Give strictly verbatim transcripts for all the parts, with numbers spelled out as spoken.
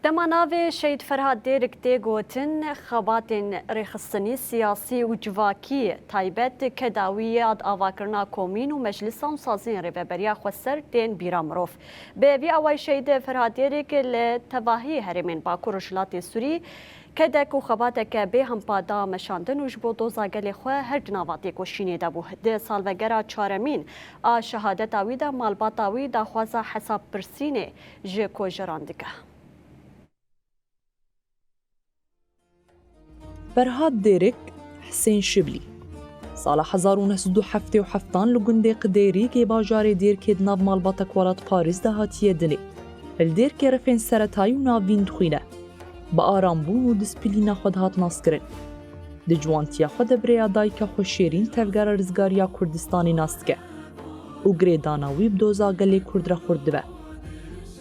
Dema navê Şehîd Ferhat Dêrik tê gotin, xebatên rêxistinî, siyasî û civakî taybet keda wî ya di avakirina komîn û meclisan û saziyên Rêveberiya Xweser tên bîra mirov. Bi vî awayî Şehîd Ferhat Dêrik li tevahî herêmên Bakur Rojhilatê Sûrî kedek û xebateke bê hempa da meşandin û ji bo doza gelê xwe her di nava têkoşînê de bû. Di salvegera çaremîn a şehadeta wî de malbata wî daxwaza hesabpirsînê ji kojeran dike. Ferhat Dêrik, Hisên Şiblî. Sala hezar û neh sed û heftê û heftan li gundê Qidêrîk ê bajarê Dêrkê di nav malbatek welatparêz de hatiye dinê. Li Dêrkê refên seretayî û navîn dixwîne. Bi arambûn û disiplîna xwe dihat naskirin. Di ciwantiya xwe de bi rêya dayika xwe Şêrîn tevgera rizgariya Kurdistanê nas dike û girêdana wî bi doza gelê Kurd re xurt dibe.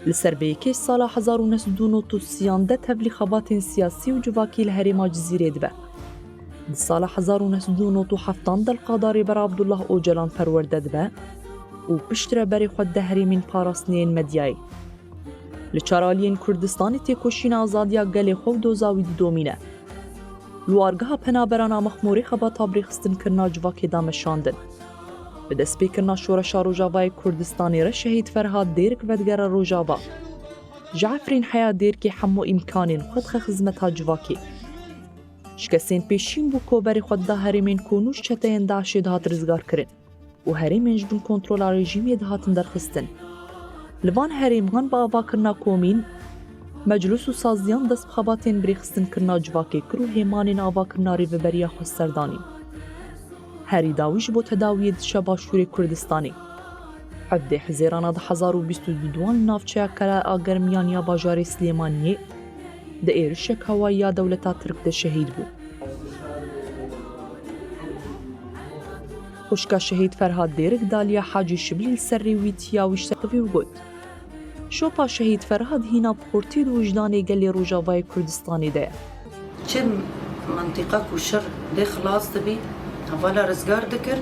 Li ser vê yekê sala hezar û neh sed û nod û sêyan de tevlî xebatên siyasî û civakî li herêma Cizîrê dibe. Di sala hezar û neh sed û nod û heftan de li qada Rêber Abdullah Ocalan perwerde dibe û piştre berê xwe dide herêmên parastinê yên medyayê. Li çar aliyên Kurdistanê têkoşîna azadiya gelê xwe û doza wî didomîne. Li wargeha penaberan a Mexmûrê xebata birêxistinkirina civakê da meşandin. Bi destpêkirina Şoreşa Rojavayê Kurdistanê re Şehîd Ferhat Dêrik vedigere Rojava. Ji Efrîn heya Dêrkê hemû îmkanên xwe dixe xizmeta civakê. Ji kesên pêşîn bû ku berê xwe dida herêmên ku nû ji çeteyên DAIŞê dihat rizgarkirin û herêmên ji bin kontrola rejîmê dihatin derxistin. Li van herêman bi avakirina komîn, meclis û saziyan dest bi xebatên birêxistinkirina civakê kir û hêmanên avakirina Rêveberiya Xweser danîn. Herî dawî ji bo tedawiyê diçe Başûrê Kurdistanê. Hevdê Hizêrana du hezar û bîst û duan li navçeya Kere a Germiyan ya bajarê Silêmaniyê di êrişek hewayî ya dewleta Tirk de şehîd bû. Xwişka Şehîd Ferhat Dêrik Daliya Hacî Şiblî li ser rê wî tiya wî ji ser qivî û got, Şopa Şehîd Ferhat hîna bi xurtî di wijdanê gelê Rojavayê Kurdistanê de ye. Çi mintîqa ku şer dê xilas dibî, hevala rizgar dikir,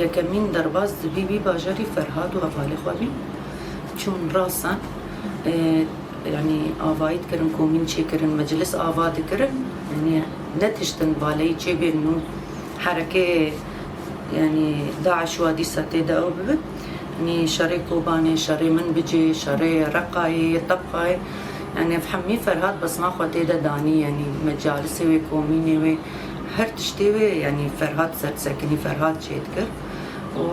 yekemîn derbas dibî wî bajarî Ferhat û hevalê xwe bî. Çûn rasan, e, yanî avayî dikirin, komîn çêkirin, meclis ava dikirin. Yanî netiştin baleyî çêbên nû herekê, yanî DAIŞ wa dîsa tê de ew bibin. Yanî şerê Kobanê, şerê Minbicê, şerê Reqayê, Tebqayê. Yanî ev hemî Ferhat besma xwe tê de danî, yanî mecalisê wê, komînê wê, her tiştê wê, yanî Ferhat sersekinî, Ferhat çêdikir. û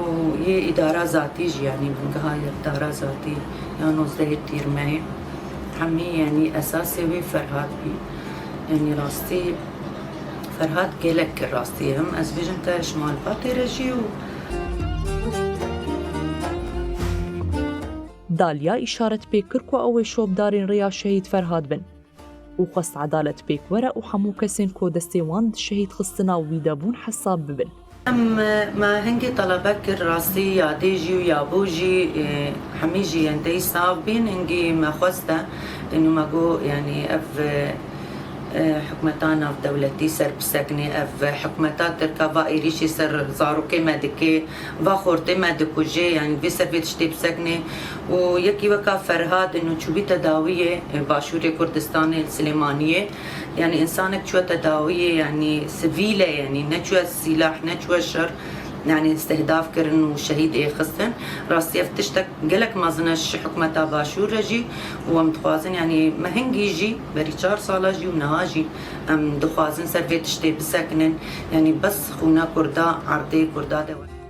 yê îdara zatî jî, yanî bingeha îdara zatî ya nozdehê Tîrmeyê hemî, yanî esasê wê Ferhat bî. Yanî rastî Ferhat gelek kir rastî. Him ez bêjim te ji malbatê re jî û Daliya îşaret pê kir ku ew ê şopdarên rêya Şehîd Ferhat bin. û xwest edalet pêk were û hemû kesên ku destê wan di şehîd xistina wî de bûn hesab bibin. Em, me hingî telebe kir, rastî yadê jî û yabo jî, e, hemî jî yên te yî sav bîn, hingî me xwest e, ênû me got, yanî ev, e, e, hikûmeta navdewletî ser bisekine, ev hikûmeta tirka va êrîşî ser zarokê me dike, va xortê me dikuje, yanî vê ser vê tiştê bisekine. Û yekî weka Ferhad, ino çûbî tedawiyê, e, Başûrê Kurdistanê, li Silêmaniyê. Yanî însanek çûye tedawiyê, yanî sivîl e, yanî neçûye sîlah, neçûye şer, yanî îstihdaf kirin û şehîd ê xistin. Rastî ev tiştek gelek mezin e ji hikûmeta Başûr re jî û em dixwazin, yanî me hingî jî berî çar sala jî û niha jî em dixwazin ser vê tiştê bisekinin. Yanî bes xûna Kurda erdê Kurda de we.